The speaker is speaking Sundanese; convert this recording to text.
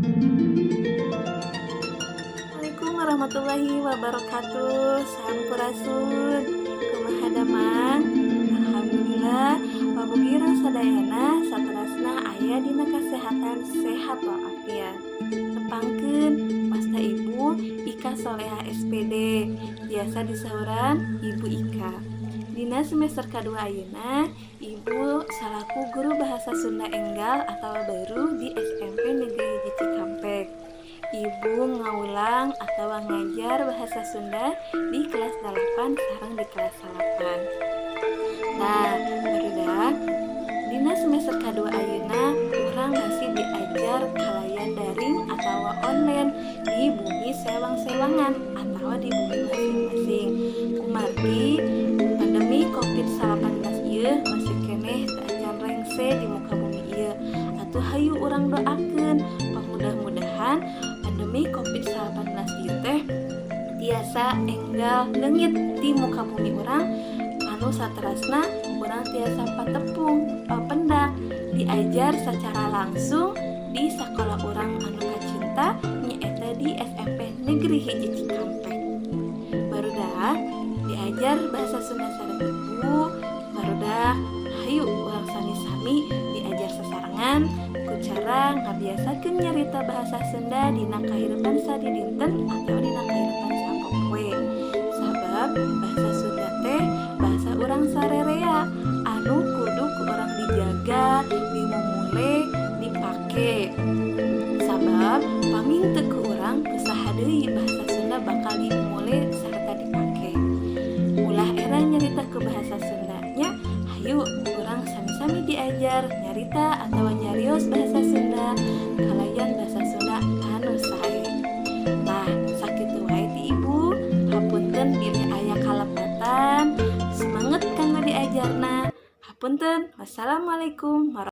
Assalamualaikum warahmatullahi wabarakatuh. Sampurasun. Kumaha damang? Alhamdulillah, pamugi urang sadayana saterasna aya dina kasehatan, sehat walafiat. Tepangkeun, wasta Ibu Ika Soleha SPD, biasa disauran Ibu Ika. Dina semester kedua ayeuna, Ibu salaku guru bahasa Sunda enggal atau baru di SMP Negeri Hiji Cikampek. Ibu ngawulang atau ngajar bahasa Sunda di kelas 8 sareng di kelas 8. Nah, barudak, dina semester kedua ayeuna urang masih diajar kalayan daring atau online di bumi sewang-sewangan atau di bumi masing-masing. Kumargi pandemi COVID-19 ieu masih keneh teu acan rengse di muka bumi ieu. Atuh hayu urang doakeun mudah-mudahan pandemi COVID-19 ieu teh tiasa enggal leungit di muka bumi urang, anu saterasna urang tiasa patepung, papendak diajar secara langsung di sekolah urang anu kacinta, nyaeta di SMP Negeri Hiji Cikampek. Barudak, diajar bahasa Sunda sareng Ibu. Barudak, hayu urang sami-sami diajar sasarengan ku cara ngabiasakeun nyarita bahasa Sunda dina kahirupan sadidinten atau dina kahirupan sapopoe, sabab bahasa Sunda teh bahasa urang sarerea anu kudu ku urang dijaga, dimumule, dipake, sabab pami teu ku urang, ku saha deui bahasa Sunda bakal dimumule sarta dipake? Ulah era nyarita ke bahasa Sundanya. Hayu urang sami-sami diajar nyarita atau nyarios bahasa Sunda kalayan bahasa Sunda anu sae. Nah, sakitu wae ti Ibu. Hapunten bilih aya kalepatan. Semangat kanggo diajarna. Hapunten. Wassalamualaikum warahmatullahi.